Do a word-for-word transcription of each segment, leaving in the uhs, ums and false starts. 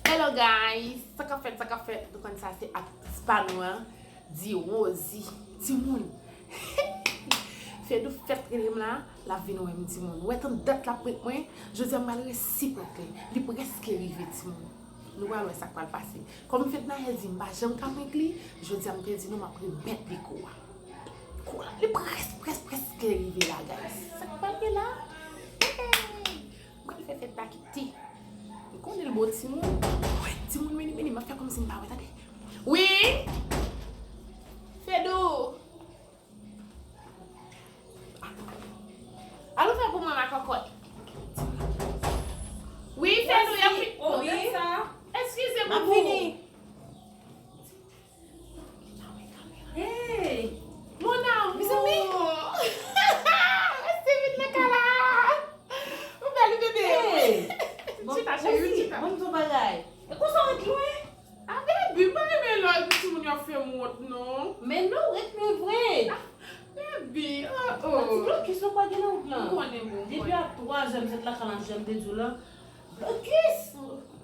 Hello guys, sa k ap fèt, sa k ap fèt? Nou konn sa se ak spa nou an, di Rosie. Timoun, Fedou fèk rele m la, l ap vin wè m timoun. Ou wè tann dat l ap prank mwen, jodi a m pral resi prank li. Li prèske rive timoun. Nou pral wè sa k pral pase. Kòm Fednaelle di m pa janm ka prank li, jodi a m te di nou m ap remèt li kou a. Kou la, li près, près, prèske rive la, guys. Sa k pral gen la? Hey! M pral fè Fedna kite. M konnen l bon timoun. Wi, timoun mini mini, m ap fè kòmsi m pa wè, tande. Wi! Fedou! Al ouvè pou mwen, makòkòt. Wi, Fedou, y ap fi-, oh, wi. Eskize, boubou. Hey! Mon amour! Mezanmi! Rete vin nan kay la! Ou bèl, bebe! Hey! Chita, cheri, chita. Bon, bon bagay. E konsa w ret lwen? A, baby, m pa renmen lè timoun yo ap fè m wont, non. Men non, ret lwen vre. A, baby, oh, oh. Ti blokis nou pa gen nan wout lan. M konnen, bon, m konnen. Depi a twa zè m sot lakay la, jan m te di w la. Blokis!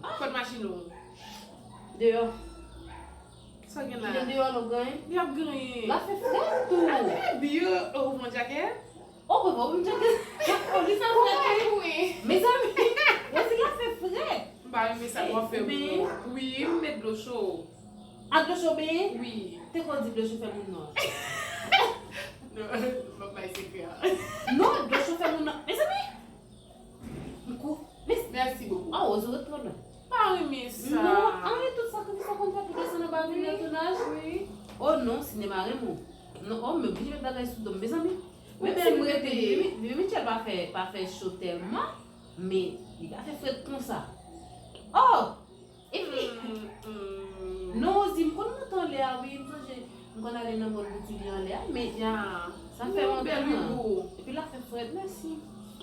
Ah. Kot machin ou? Deyò. Sa gen la? Kite deyò nou ganyen. Li ap ganyen. La fè frèt tou. A, baby, oh, oh, ou pran djakèt? Oh, papa, ou pran djakèt? Oh, li fè frèt, wi. Mezanmi, Rosie, la fè frèt. M pa renmen sa w ap fè, wi. Wi, m met dlo cho. Ak dlo cho benyen? Wi. Te konn di dlo cho fè moun nwa. Non, m ap bay sekrè a. Non, dlo cho fè moun nwa. Mezanmi! M kou-, mes-, mèsi bokou. Ah, Rosie, ou ret twò lwen. Pa renmen sa. Non, anyen tout sakrifis sa konn fè pou desann anba vin nan tounaj. Wi. Oh non, sinema renmen w. Non, oh, men oblije met bagay sou do m, mezanmi. Menm si m rete, Vivi, Vivi Mitchell pa fè, pa fè cho tèlman, men li pa fè frèt konsa. Oh! Epi, non, Rosie, m konn monte anlè a, wi, m sonje, m konn ale nan mòn Boutilye anlè a, men sa fè lontan. Epi la fè frèt, mèsi.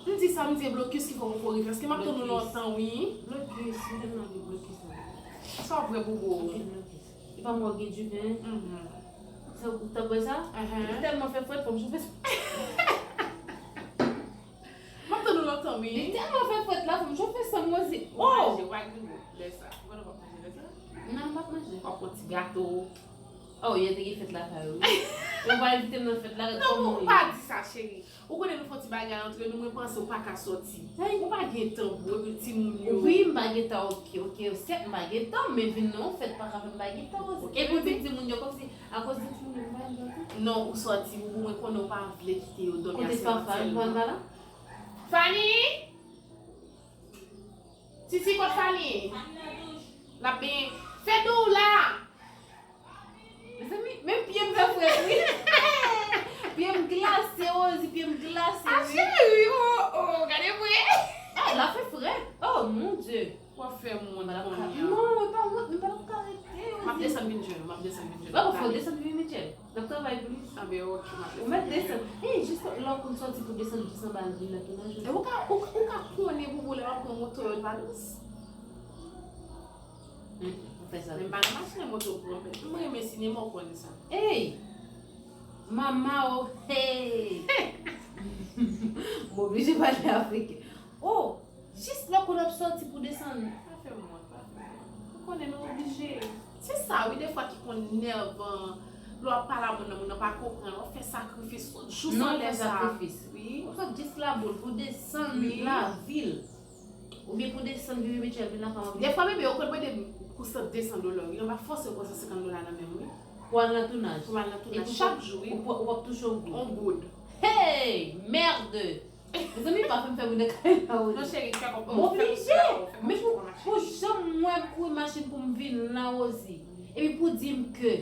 M di sa, m di e blokis ki fè w kouri, paske m ap tann ou lontan, wi. Blokis, m tèlman anvi blokis la. Sa w vre, boubou. Anpil blokis. Epa mwen gen diven. Sa ou t ap wè sa? Li tèlman fè frèt, fò m chofe sa. M ap tann ou lontan, wi. Li tèlman fè frèt la, fò m chofe sa, m wè se, oh! Ou pa manje, ou pa gen gou lè sa. Ou konnen w p ap manje lè sa? Non, m p ap manje. W ap pran ti gato. Oh, yè te gen fèt lakay ou. Ou pa envite m nan fèt la, ret kòman w ye. Non, pa di sa, cheri. Ou konnen nou fè yon ti bagay antre nou, mwen panse ou pa ka sòti. Ou pa gen tan pou epi timoun yo. Wi, m pa gen tan, oke, oke. Sèt, m pa gen tan, men vin nan yon fèt pa ka fè m pa gen tan. Epi w di timoun yo kòmsi, akoz de timoun yo, m pa gen tan. Non, ou sòti, boubou, mwen konnen ou pa vle kite yo dòmi a Sentmatèl. Kote Fafan, Fafan pa la? Fanny! Titi, kot Fanny? L ap benyen. Fedou la! Mezanmi, men pye m fè frèt, wi. Pye m glase, Rosie, pye m glase, wi. A, cheri, oh, oh, gade vre. Ah, la fè frèt. Oh, mon Dieu. W ap fè m wont kounye a. Non, mwen pa wont, mwen pa t ap ka rete, Rosie. M ap desann vin jwenn ou, m ap desann vin jwenn ou. Bon, fò w desann vin Mitchell. N ap travay pou li. A ben, oke, m ap desann vin jwenn ou. Ou mèt desann. Hey, jis lè w konn sòti pou desann jis anba vin nan tounaj, ou ka, ou, ou ka konnen boubou lè w ap pran moto yo, l pa dous. Ou fè sa. Men m pa nan machin nan moto pran, men m renmen sinema, ou konnen sa. Ey! Mama o, hey! M oblije pale afriken. Oh! Jis lè w konn ap sòti pou desann. Pa fè m wont, pa fè m wont. Ou konnen nou oblije. Se sa, wi, defwa ki konn nèvan. Lè w ap pale a moun nan, moun nan pa konprann. W ap fè sakrifis, sot jous anlè sa. Non, w fè sakrifis. Wi. W sot jis Laboul pou desann lavil. Oubyen pou desann Vivi Mitchell vin lakay mwen. Defwa, bebe, yo konn mande m pou sot desann dola, wi. Yo pa fòse yo pran san senkant dola nan men m, wi. Pou al nan tounaj. Pou al nan tounaj. Chak jou, wi. Ou p-, ou p ap touche yon goud. Yon goud. Hey! Merde! Mezanmi, pa fè m fè moun nan kay la, Rosie. Non, cheri, fè kòb. M oblije. Men pou, pou jan m wè m kouri machin pou m vin la, Rosie. Epi pou di m ke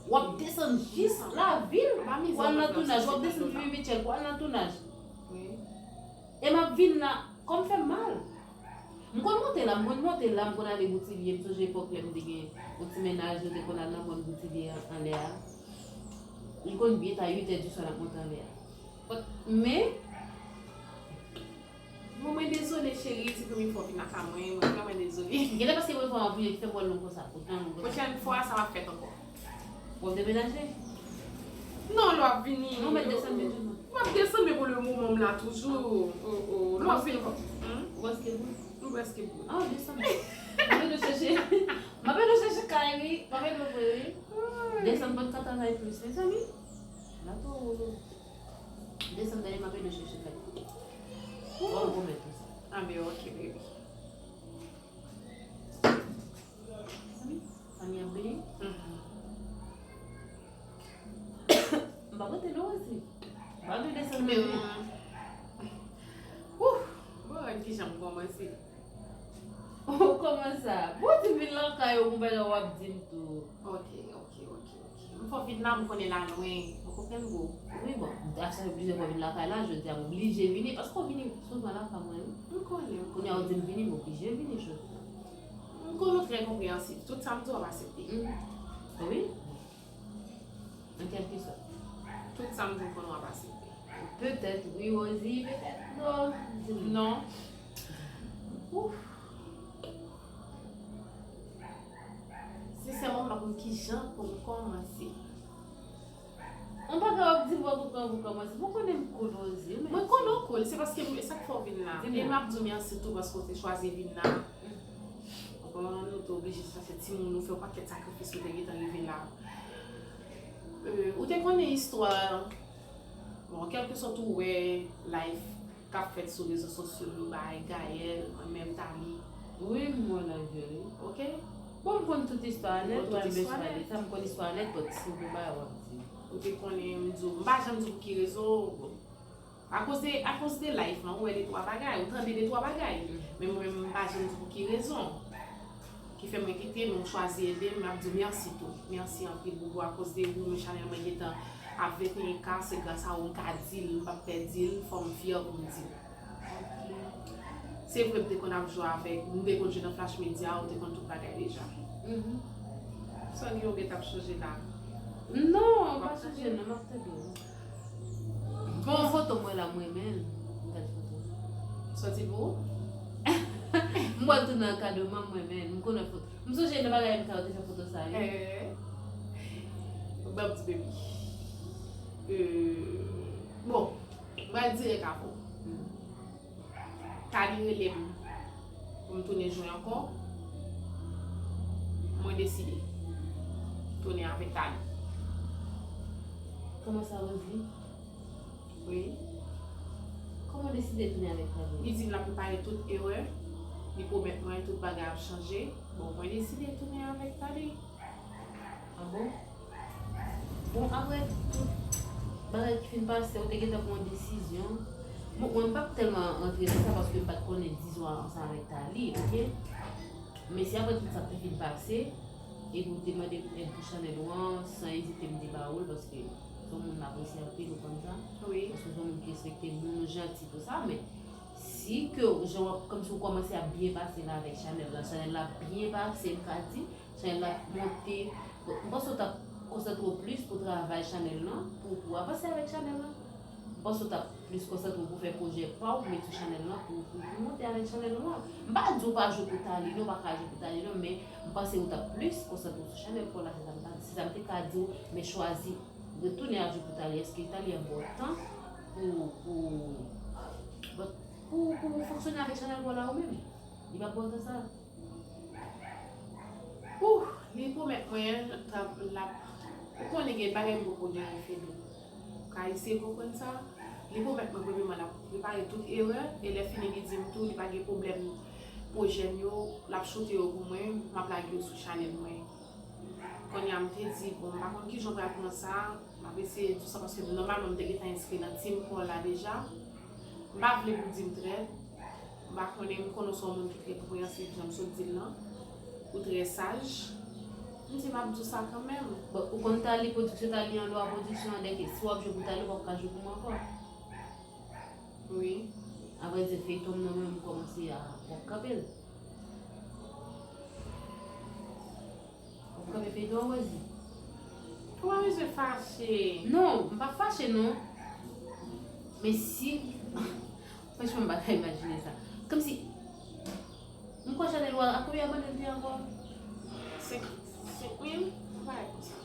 w ap desann jis lavil pou al nan tounaj, w ap desann Vivi Mitchell pou al nan tounaj. Wi. E m ap vin la, kò m fè m mal. M konn monte la, m konn monte la, m konn ale Boutilye, m sonje epòk lè m te gen yon ti mennaj, nou te konn al nan mòn Boutilye an, anlè a. Li konn byen ta uit è di swa n ap monte anlè a. Men, bon, mwen dezole, cheri, se premye fwa w vin lakay mwen, mwen vrèman dezole. Genlè paske premye fwa w ap vini ki fè m wè l long konsa, pou tan long konsa. Pwochèn fwa, sa p ap fèt ankò. W ap demenaje? Non, lè w ap vini. Non, men desann vin jwenn mwen. M ap desann, men pou le moman, m la toujou. Oh, oh, lè w ap vini. Ou prèske bout? M prèske bout. Ah, desann. Mwen te chèche. Desann pòt katravay plis, mezanmi. La tou. Desann dèyè m ap ede w chèche kay. Bon, bon, mèt ou sa. Anben, ok, baby. Mezanmi, fanmi ap beni. Mhm. M pa pote non, Rosie. M pa vle desann men, men. Ouh, bon, gad kijan m kòmanse. Oh, kòman sa? Bon, di m vin lakay ou, m bagay w ap di m tou. Ok, ok, ok, ok. M fè w vin la, m konnen la lwen. Ou konprann, boo? Wi, bon, m te ap chache plizyè fwa vin lakay la, jodi a m oblije vini, paske w vini souvan lakay mwen, wi. M konnen, m konnen. Kounye a ou di m vini, m oblije vini jodi a. M konnen w trè konpreyansiv. Tout sa m di w ap aksepte. Mm. Wi. An kèlkesòt. Tout sa m di w konnen w ap aksepte. Petèt wi, Rosie, petèt non. Di m. Non. Ouf. Sensèman, m pa konn kijan pou m kòmanse. Yon bagay w ap di m, w ap, w ap kòmanse. Bon, konnen m cool, Rosie, men. Mwen konnen w cool, se paske m, e sa k fè w vin la. Di m. E m ap di w mèsi tou paske w te chwazi vin la. Bon, nou te oblije chache timoun, nou fè yon pakèt sakrifis, nou te gentan rive la. Euh, ou te konnen istwa, bon, kèlkesòt ou wè, live k ap fèt sou rezo sosyo yo, bay Gaëlle, mwen menm Thalie. Wi, m wè live yo, wi. Ok? Bon, m konn tout istwa a nèt, ou wè, m bezwen pale sa, m konn istwa a nèt, but si w gen bagay w ap di. Ou te konnen, m di w, m pa janm di w pou ki rezon, bon. Akoz de, akoz de live lan, ou wè de twa bagay, ou tande de twa bagay. Men mwen menm, m pa janm di pou ki rezon. Ki fè mwen kite, men ou chwazi ede m, m ap di w mèsi tou. Mèsi anpil, Boubou, akoz de ou, men chanèl mwen gentan ap venteyen K, se gras a ou m ka di l, m p ap pè di l, fò m fyè pou m di l. Se vre, m te konn ap jwe avèk, m te konn jwe nan Flash Media, ou te konn tout bagay deja. Mhm. Sa gen ou gentan ap chanje la? Non, m pa chanje, non, m ap tande w. Bon, foto mwen la, m renmen l. Bèl foto. Soti pou ou? M pral tounen an kado, m renmen l. M konnen foto. M sonje nan bagay M K yo te fè foto sa, wi. Eh. Ban m di baby. Euh, bon, m pral dirèk avè w. Hmm. Thalie rele m pou m tounen jwe ankò. Mwen deside tounen avèk Thalie. Kòman sa, Rosie? Wi. Kòman w deside tounen avèk Thalie? Li di m l ap repare tout erè. Li pwomèt mwen tout bagay ap chanje. Bon, mwen deside tounen avèk Thalie. Ah bon? Bon, apre tout bagay ki fin pase, ou te gentan pran yon desizyon. Bon, mwen, m p ap tèlman rantre nan sa paske m pa t konnen dizon an ansanm avèk Thalie, ok? Men se apre tout sa k te fin pase, epi w te mande èd pou chanèl ou an, san ezite m te ba ou l, paske se yon moun m apresye anpil, ou konn sa. Wi. Paske se yon moun ki respekte moun, ou janti, tou sa, men si ke jan w ap, kòmsi w kòmanse ap byen pase la avèk chanèl la, chanèl la byen pase, m ka di, chanèl la ap monte. Bon, m panse w t ap konsantre w plis pou travay chanèl lan, pou, pou avanse avèk chanèl lan. M panse w t ap plis konsantre w pou fè pwojè pa w, pou met sou chanèl lan, pou, pou, pou monte avèk chanèl lan. M pa di w pa jwe pou Thalie, non, w pa ka jwe pou Thalie, non, men m panse w t ap plis konsantre w sou chanèl pa w la, se sa m ta, se sa m te ka di w, men chwazi retounen ap jwe pou Thalie. Èske Thalie ap ba w tan pou, pou, pou, pou fonksyone avèk chanèl pa w la ou menm? Li p ap ba w tan sa. Ouh, li pwomèt mwen, l ap, l ap, ou konnen gen bagay m poko gen fedou. Ka eseye konprann sa. Li pwomèt mwen, premyèman, l ap repare tout erè, e lè fini, li di m tou, li pa gen pwoblèm pwojè m yo, l ap choute yo pou mwen, m ap lage yo sou chanèl mwen. Kounye a, m te di, bon, m pa konn kijan w pral pran sa, m ap eseye di w sa, paske nòmalman, m te gentan enskri nan team pa w la deja. M pa vle pou w di m trèt. M pa konnen, m konnen w se yon moun ki trè konpreyansiv, jan m sot di l lan. Ou trè saj. M di m ap di w sa kanmenm. Bon, ou konn Thalie, pwodiksyon Thalie an, lwa pwodiksyon an, dèke si w ap jwe pou Thalie, w p ap ka jwe pou mwen ankò. Wi. Avrèdi, feyton m nan menm, m kòmanse a, w ap kanpe l. W ap kanpe feyton an, Rosie? Ou pa bezwen fache. Non, m pa fache, non. Men si, franchman, m pa ka imajine sa. Kòmsi, m kwè chanèl ou a, a konbyen abòne l ye ankò? Senk, senk mil, yon bagay konsa.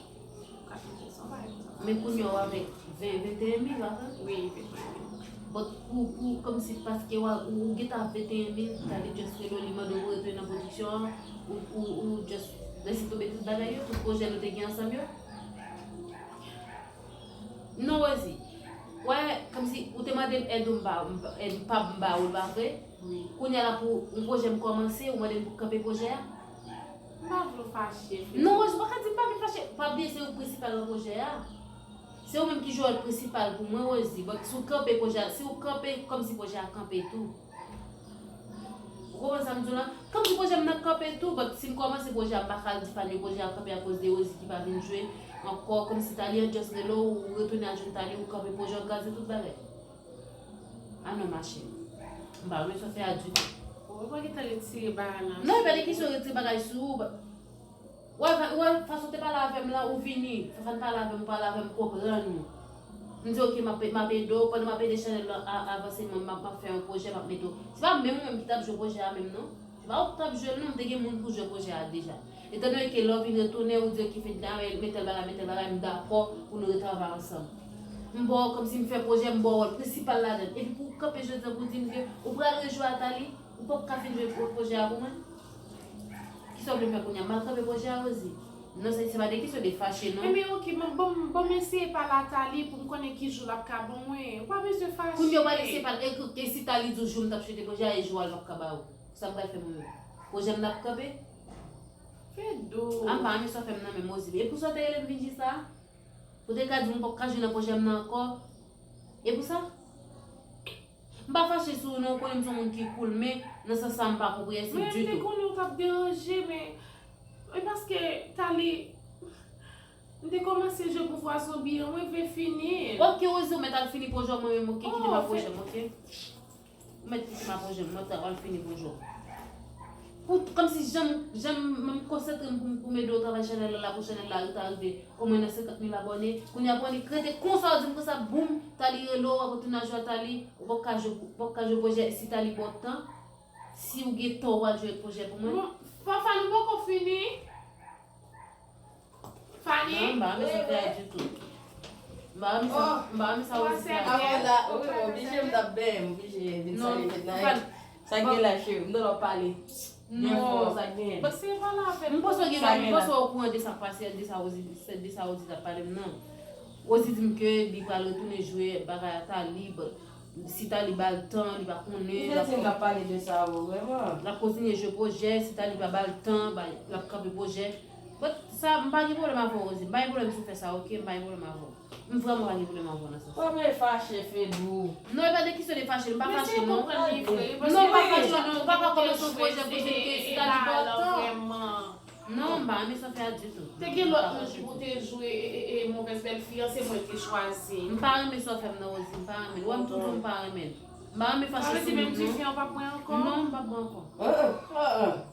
Katòz mil, yon bagay konsa. Men kounye a w avèk ven, venteyen mil, pa vre? Wi, venteyen mil. But pou, pou, kòmsi paske w a, ou, ou gentan ap venteyen mil, Thalie just rele w, li mande w pou retounen nan pwodiksyon an, ou, ou, ou just lese tonbe tout bagay yo, tout pwojè nou te gen ansanm yo? Non, Rosie. Wè, kòmsi ou te mande m èd ou m ba, m pa, èd pa m ba ou l, pa vre? Wi. Kounye a la pou yon pwojè m kòmanse, ou mande m pou kanpe pwojè a? M pa vle w fache, Fedou. Non, Rosie, ou pa ka di m pa vle fache. Pa bliye se ou k prensipal nan pwojè a. Se ou menm ki jwe wòl prensipal pou mwen, Rosie. But si w kanpe pwojè a, si w kanpe, kòmsi pwojè a kanpe tou. Ou konprann sa m di w la? Kòmsi pwojè m nan kanpe tou, but si m kòmanse pwojè a, m pa ka di Fanie pwojè a kanpe akoz de Rosie ki pa vin jwe ankò. Kòmsi Thalie just rele w, ou retounen al jwenn Thalie, ou kanpe pwojè, ou kraze tout bagay. Ah non, ma chérie. M pa renmen sa w fè a ditou. Ou pa gentan retire bagay la. Non, e pa de kesyon retire bagay sou ou. Wè, wè, fason w te pale avè m lan, ou vini. Fafane pale avè m, ou pale avè m, m konprann ou. M di, "Ok, m ap, m ap ede w." Pandan m ap ede chanèl lan a, avanse, m, m ap, m ap fè yon pwojè, m ap mete w. Se pa menm ou menm ki t ap jwe pwojè a menm, non. Se pa ou ki t ap jwe l, non. M te gen moun pou jwe pwojè a deja. Etandone ke lè w vin retounen, ou di, "Ok, Fedna, men, men tèl bagay, men tèl bagay, m dakò pou nou retravay ansanm." M ba w, kòmsi m fè pwojè, m ba w wòl prensipal ladan l. Epi pou w kanpe jodi a pou w di m ke ou pral rejwe a Thalie, ou p ap ka fin jwe pwo-, pwojè a pou mwen? Kisa w vle m fè kounye a? M al kanpe pwojè a, Rosie? Non, se, se pa de kesyon de fache, non. Enben, ok, ban, ban, ban m eseye pale a Thalie pou m konnen ki jou l ap ka ban mwen. Ou pa bezwen fache. Kounye a, w pral eseye pale, e, e si Thalie di w jou m t ap chete pwojè a, e jou a l p ap ka ba ou. Sa m pral fè mwen menm? Pwojè m n ap kanpe? Fedou. A, m pa renmen sa w fè m nan menm, Rosie. E pou sa w te rele m vin jis la? Ou te ka di m ou p ap ka jwe nan pwojè m nan ankò? E pou sa? M pa fache sou ou non, ou konnen m se yon moun ki cool, men nan sans sa m pa konpreyansib ditou. Men m te konnen ou t ap deranje, men e paske Thalie, m te kòmanse jwe pou vwa zonbi an, mwen vle fini l. Ok, Rosie, ou mèt al fini pwojè w, mwen menm, ok, kite m ak pwojè m, ok? Ou mèt kite m ak pwojè m, mwen ta pral fini pwojè w. Pou, kòmsi jan m, jan m, m konsantre m pou, pou m ede w travay chanèl la, pou chanèl la ta rive omwen nan senkant mil abòne. Kounye a pou annik rete konsa, w di m konsa, boum, Thalie rele w, w ap retounen al jwe a Thalie, ou p ap ka jwe, p ap ka jwe pwojè si Thalie ba w tan. Si w gen tan, w al jwe pwojè pou mwen. Bon, Fafane, ou poko fini? Fani? Non, m pa renmen sa w fè a ditou. M pa renmen sa, m pa renmen sa Rosie fè a. Apre la, wi, m oblije, m t ap benyen, m oblije vin salye Fednaelle. Sa k gen la, cheri? M tande w ap pale. Byen fò, sa k genyen? M panse w gen, m panse w okouran de sa k pase, de sa Rosie, de sa Rosie t ap pale m nan. Rosie di m ke li pral retounen jwe bagay a Thalie, but si Thalie ba l tan, li pa konnen. Li te di m l ap pale de sa avè w, vrèman. L ap kontinye jwe pwojè, si Thalie pa ba l tan, ba, l ap kanpe pwojè. But sa, m pa gen pwoblèm avè w, Rosie. M pa gen pwoblèm si w fè sa, ok? M pa gen pwoblèm avè w. M vrèman pa gen pwoblèm avè w nan sans sa. Ou ap fache, Fedou. Non, e pa de kesyon de fache, m pa fache, non. Non, m pa fache, non. Ou pa ka kòmanse yon pwojè pou di m ke si Thalie ba w tan. Non, m pa renmen sa w fè a ditou. Te gen lòt moun ki pou te jwe, e, e, e, Mauvaise Belle-Fille an, se mwen ki te chwazi. M pa renmen sa w fè m nan, Rosie, m pa renmen l. Ou wè m toujou m pa renmen l. M pa renmen fache sou moun, non. Sa vle di menm dife an w p ap bwè ankò? Non, m p ap bwè ankò. Non, m p ap bwè. M p ap bwè.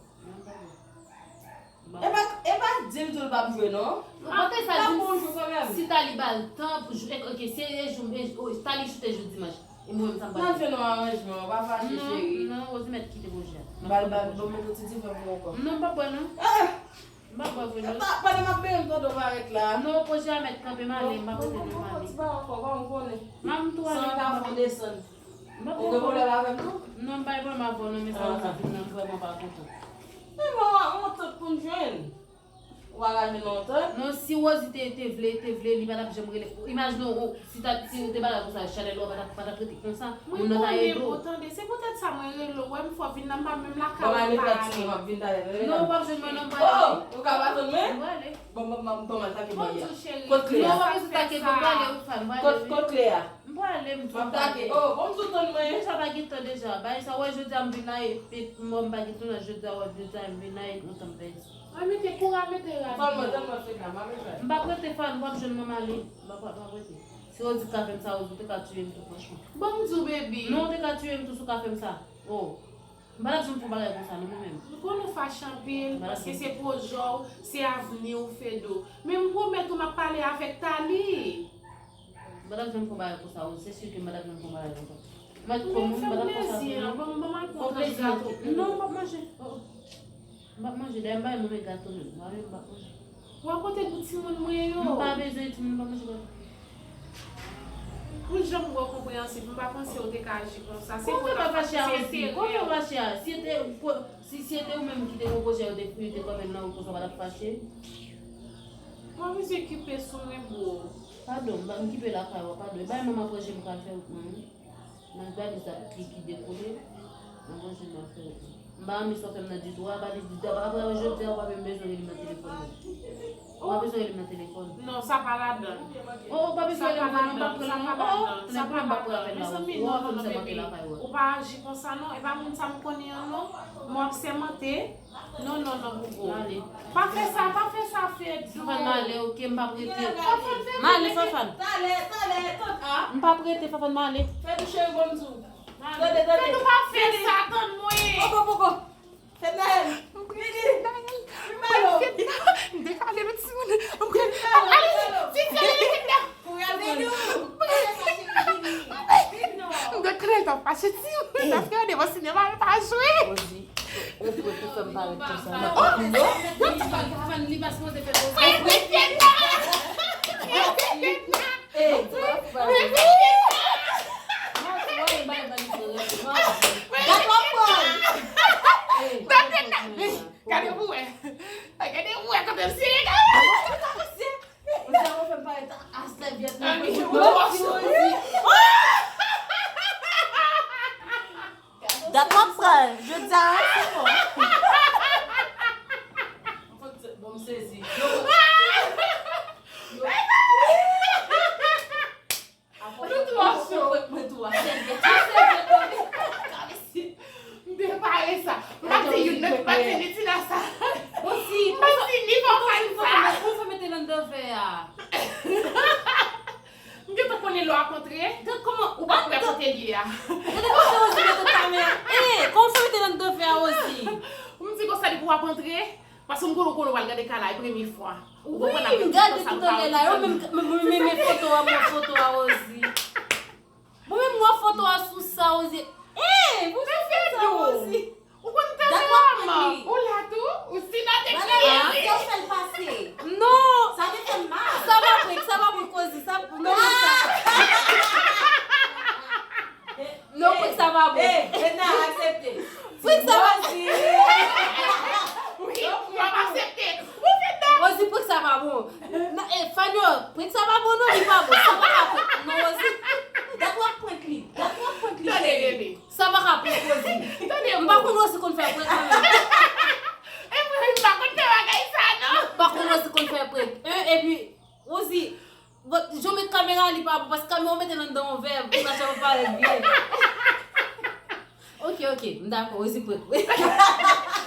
E pa, e pa di l tou l p ap jwe, non. Ou pa fè sa, di m si Thalie ba l tan pou jwe, ok, si e jou, e, o, Thalie choute jou dimanch. E mwen menm sa m pral fè. N ap jwenn yon aranjman, pa fache, cheri. Non, non, Rosie mèt kite pwojè a. M pral ba, ban m mete yon ti dife pou ou ankò. Non, m p ap bwè, non. Ah! M p ap bwè vre, non. Pa, pandan m ap benyen m tande w parèt la. Non, pwojè a mèt kanpe, m ale, m p ap rete non, m ale. Ti bagay ankò, kòman w konnen? M ap tou ale. San ta fon desann. Ou gen pwoblèm avè m tou? Non, m pa gen pwoblèm avè w, non, men sa Rosie di m nan, m vrèman pa kontan. Men bon, yon ant pou n jwenn. Ou pa ka jwenn yon ant? Non, si Rosie te, te vle, te vle, li pa t ap janm rele. Imajine w, si ta, si ou te bagay konsa, chanèl ou a pa t ap, pa t ap rete konsa. Moun nan ta ede w. Mwen konnen, bon, tande, se poutèt sa mwen rele w, wè m fè w vin nan, m pa menm lakay ou, m pa ale. Bon, m ale. Non, w p ap jwenn mwen, non, m prale. Oh, ou ka pa tann mwen? M prale. Bon, bon, bon, bon, m atake bò a. Kot kle a? Non, w pa bezwen atake, m prale, ou fè, m prale, wi. Kot, kot kle a? M prale, m di w m prale. M ap atake. Oh, bon, m di w tann mwen. Deja pa gen tan deja. Bagay sa, w wè jodi a m vin la, e, e, m pa gen tan, jodi a, w wè jodi a m vin la, e, yon tan m pèdi. Mwen mete kouraj, mete rad. Fanm mwen, tann mwen, Fedna, m ap rete. M p ap rete, Fann, w ap jwenn mwen, m ale. M p ap, m p ap rete. Si w di w ka fè m sa, w di w te ka tiye m tou, franchman. Bon, m di w, baby. Non, w te ka tiye m tou si w ka fè m sa. Oh. M pa t ap janm fè yon bagay konsa, non, mwen menm. M konnen w fache anpil, paske se pwojè w, se avni w, Fedou. Men m pwomèt ou m ap pale avèk Thalie. M pa t ap janm fè yon bagay konsa, wi, se si ke m pa t ap janm fè yon bagay konsa. Mwen, kòman m pa t ap fè sa pou ou? Ban m, ban m al pran yon tranch gato pou ou. Non, m p ap manje. Oh, oh. M p ap manje, dayè m pa renmen gato menm. Mwen menm, m p ap manje. Ou a kote pou timoun mwen yo? M pa bezwen timoun, m pa manje gato. Pou jan m wè w konpreyansif, m pa panse w te ka aji konsa. Se pou w ta fache, se enterè w. Kòman w fache a? Si se te, si, si se te ou menm ki te gen pwojè, yo te, yo te kanpe l nan wout konsa, w pa t ap fache? Mwen bezwen kipe sou mwen, bro. Padon, m pa, m kipe lakay ou a, padon. E bay manman pran je m pral fè wout mwen, wi. Nan valiz la ki, ki dekole, nan pran je m pral fè wout mwen. M pa renmen sa w fè m nan ditou a, valiz ditou a, apre jodi a, ou pa menm bezwen rele m nan telefòn non. Ou pa bezwen rele m nan telefòn. Non, sa pa ladan. Oh, ou pa bezwen rele m non, m p ap pran non. Oh, tande pou m p ap pran apèl la. Oh, ou fè m sèmante lakay ou a. Ou pa aji konsa non, e pa moun sa m konnen an non. Mwen ap sèmante. Non, non, non, Gogo. M ale. Pa fè sa, pa fè sa, Fedou. Fafan, m ale, oke, m p ap rete. M ale, Fafan. Talè, talè, talè, tant a. M p ap rete, Fafan, m ale. Fedou cheri, bon m di w. Tande, tande. Fedou pa fè sa, tann mwen. Poko, poko. Fednaelle, vini. Vin ba yo. M te kale nou timoun. M te kale nou timoun. Kouri al pran. M te kale l t ap fache timoun. Paske yo devan sinema, yo pa jwe. Ou prèt pou fè m parèt konsa nan piblik yo? Li pa sipoze fè konsa. Ey, ou pa fè parèt konsa. Gad w ap pran. Ey, gade pou wè. Gade pou wè kote m sere. Ou sa ou fè m parèt a sèvyèt nan. Dat w ap pran. Jodi a, se bon. Bon, m sezi. Nou twò cho. Mwen tou a sèvyèt. Sèvyèt, mwen. M te pare sa. M pa di youn nan, m pa di Nitina sa. Osi, m pa di ni fò pa di sa. Ou fè mete nan dovè a. M gentan konnen lè w ap antre. Gad kòman ou pa prè kote l ye a. Gade kòman Rosie mete kamera. Eh, kòman w fè mete nan dovè a, Rosie? M di konsa depi w ap antre, paske m konnen w konnen w pral gade kay la, e premye fwa. Ou konprann apre tout tan sa nou pa wè. Wi, m gade tout anlè la, yo menm, m, m, m, men foto a, men foto a, Rosie. Bon, men m wè foto a sou sa, Rosie. Eh, bon, men foto a, Rosie. Ou konn tande manman? Ou la tou? Ou si nan te kriye li? Sa w fè l pase? Non. Sa te fè m mal. Sa pa prank, sa pa prank, Rosie. Sa, non, non, sa. Non, prank sa pa bon. Eh, Fedna, aksepte. Prank sa pa bon. Wi, m ap aksepte. Ou Fedna. Rosie, prank sa pa bon. Nan, eh, Fanyo, prank sa pa bon, non, li pa bon. Sa pa ka prank. Non, Rosie. Dat w ap prank li. Dat w ap prank li, cheri. Tande, bebe. Sa pa ka prank, Rosie. Tande, m pa konn Rosie konn fè prank, mwen menm. E mwen, m pa konn fè bagay sa, non. M pa konn Rosie konn fè prank. Hein, epi, Rosie, bon, jan w met kamera a, li pa bon, paske kamera w mete l anndan yon vè, pou imaj la pa parèt byen. Ok, ok, m dakò, Rosie prank.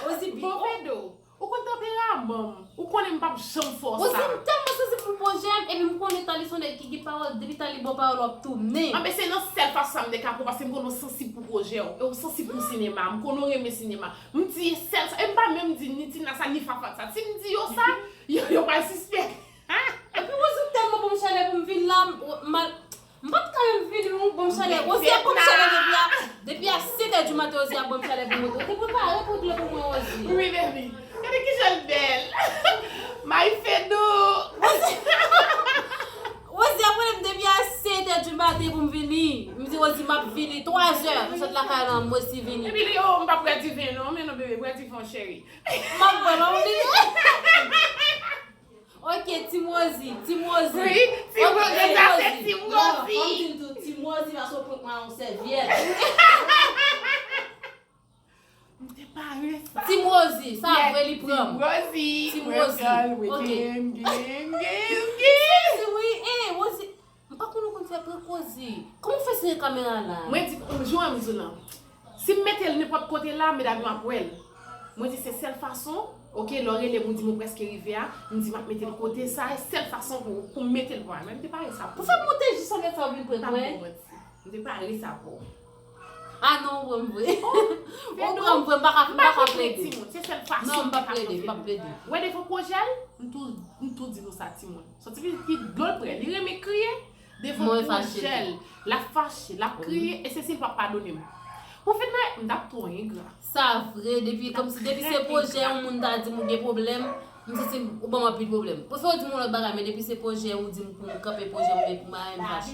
Rosie bi. Bon, Fedou, ou konn tanperaman m. Ou konnen m p ap janm fè w sa. Rosie, m tèlman sansib pou pwojè m, epi m konnen Thalie se yon nèg ki gen pawòl, depi Thalie ba w pawòl, w ap tounen. Anben, se nan sèl fason sa m te ka pran, paske m konnen w sansib pou pwojè w, e w sansib pou sinema, m konnen w renmen sinema. M di sèl sa, e m pa menm di ni Tina sa, ni Fafan sa. Si m di yo sa, yo, yo pral sispèk. Epi Rosie tèlman ban m chalè pou m vin la, m, m, m pa t ka menm vini, m ban m chalè. Rosie ap ban m chalè depi a, depi a sèt è di maten, Rosie ap ban m chalè pou m monte. Ou te prepare pou w vle pou mwen, Rosie. Wi, baby. Gade kijan l bèl. May Fedou. Rosie ap rele m depi a sèt è di maten pou m vini. M di, Rosie, m ap vini. Twa zè, m sot lakay la, m resi vini. Epi li, oh, m pa bwè diven, non. Men non, bebe, bwè diven, cheri. M ap bwè, m ap vini. Ok, Team Rosie, Team Rosie. Wi, Team Rosie, sa se Team Rosie. Non, fò m di l tou, Team Rosie, paske w prank mwen a yon sèvyèt. M te pare sa. Team Rosie, sa vre li pran m. Team Rosie, Team Rosie. Ok. Wi, eh, Rosie. M pa konn ou konn fè prank, Rosie. Kòman w fè sere kamera la? Mwen di, jan m di w lan. Si m mete l nenpòt kote la, medam yo ap wè l. Mwen di se sèl fason, ok, lè w rele m, ou di m ou prèske rive a, m di m ap mete l kote sa, e sèl fason pou, pou m mete l pou mwen. Mwen m te pare sa pou ou. Pou fè m monte jis anlè sa w vin prank mwen. M te pare sa pou ou. Ah non, ou pran m vre. Ou pran m vre, m pa ka, m pa ka plede. Se sèl fason m te ka pran Fedou. Wè devan pwojè l, m tou, m tou di nou sa, timoun. Soti pitit ki dlo l prè, li renmen kriye. Devan pwojè l, l ap fache, l ap kriye, e se si l p ap padone m. Pou Fedna, m t ap twò engra. Sa vre, depi, kòmsi depi se pwojè yon moun ta di m ou gen pwoblèm, m santi ou ban m anpil pwoblèm. Pou fè w di m yon lòt bagay, men depi se pwojè ou di m pou m kanpe pwojè m, men pou m ale m fache.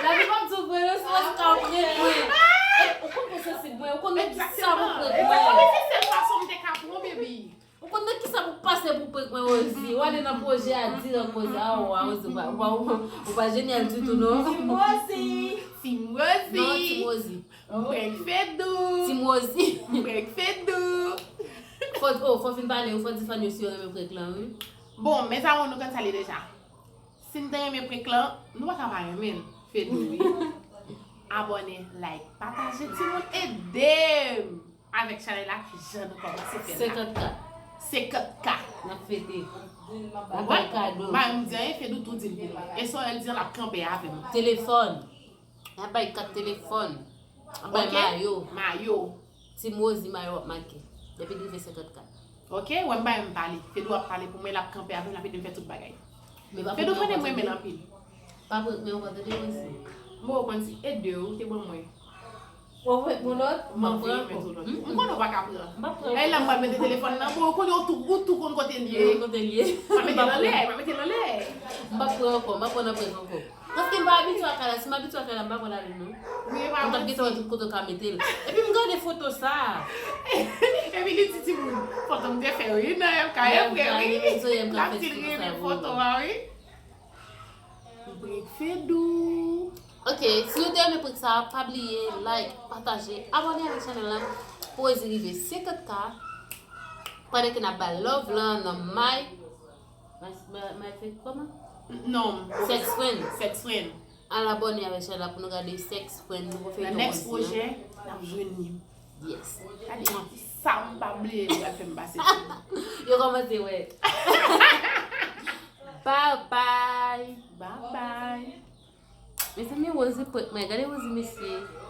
Lavi p ap di w vre non, se paske w ap prank mwen. E, ou konn mwen sansib mwen, ou konn nan kisa pou prank mwen. Egzakteman. E se sèl fason m te ka pran w, baby. Ou konn nan kisa pou pase pou Prank mwen Rosie. W ale nan pwojè a dirèk Rosie. A, w a Rosie, ou pa, ou pa, ou pa jenyal ditou, non. Team Rosie. Team Rosie. Non, Team Rosie. Prank Fedou. Team Rosie. Prank Fedou. Fò, oh, fò fin pale, fò di fan yo si yo renmen prank lan, wi. Bon, mezanmi, nou konn sa li deja. Si n te renmen prank lan, nou pa ka pa renmen l. Fedou, wi. Abòne, like, pataje, timoun, ede m avèk chanèl la, ki jan nou kòmanse fè l la. Senkant K. Senkant K. N ap fete. N ap bay kado. Mwen, m di anyen, Fedou tou di l pou mwen. E sa, l di l ap kanpe avè m. Telefòn. N ap bay kat telefòn. N ap bay mayo. Mayo. Team Rosie, mayo w ap make. Depi l rive senkant K. Ok, wè m bay m pale. Fedou ap pale pou mwen, l ap kanpe avè m, l ap ede m fè tout bagay. Fedou konnen m renmen l anpil. Pa prank mwen ankò, tande Rosie. Bon, ou konn si e de ou te ban mwen. Ou prank moun lòt? M anvi prank yon lòt. M konnen w pa ka pran. M ap pran. E la m pral mete telefòn nan, bon, ou konnen ou tou, ou tou konn kote l ye. Ou kote l ye. Pa mete l anlè, pa mete l anlè. M ap pran ankò, m ap pran nan prank ankò. Paske m pa abitye ak kay la, si m abitye ak kay la, m pa pral ale non. M t ap gentan wè tout kote w ka mete l. Epi m gade foto sa. Epi li di timoun, foto m te fè wi, nan M K M vre wi. L ap di l renmen foto a wi. Prank Fedou. Ok, si nou te renmen prank sa, pa bliye like, pataje, abòne avèk chanèl la pou Rosie rive senkant K. Pandan ke n ap bay love lan nan My, My, My, My Fake kòman? Non. Sex Friend. Sex Friend. Al abòne avèk chanèl la pou nou gade Sex Friend, nouvo feyton Rosie an. Nan next pwojè, n ap jwenn li. Yes. Gade manti sa m pa bliye li pral fè m pase. Yo kòmanse wè. Bye bye. Bye bye. Mezanmi, Rosie prank mwen. Gade Rosie, mesye.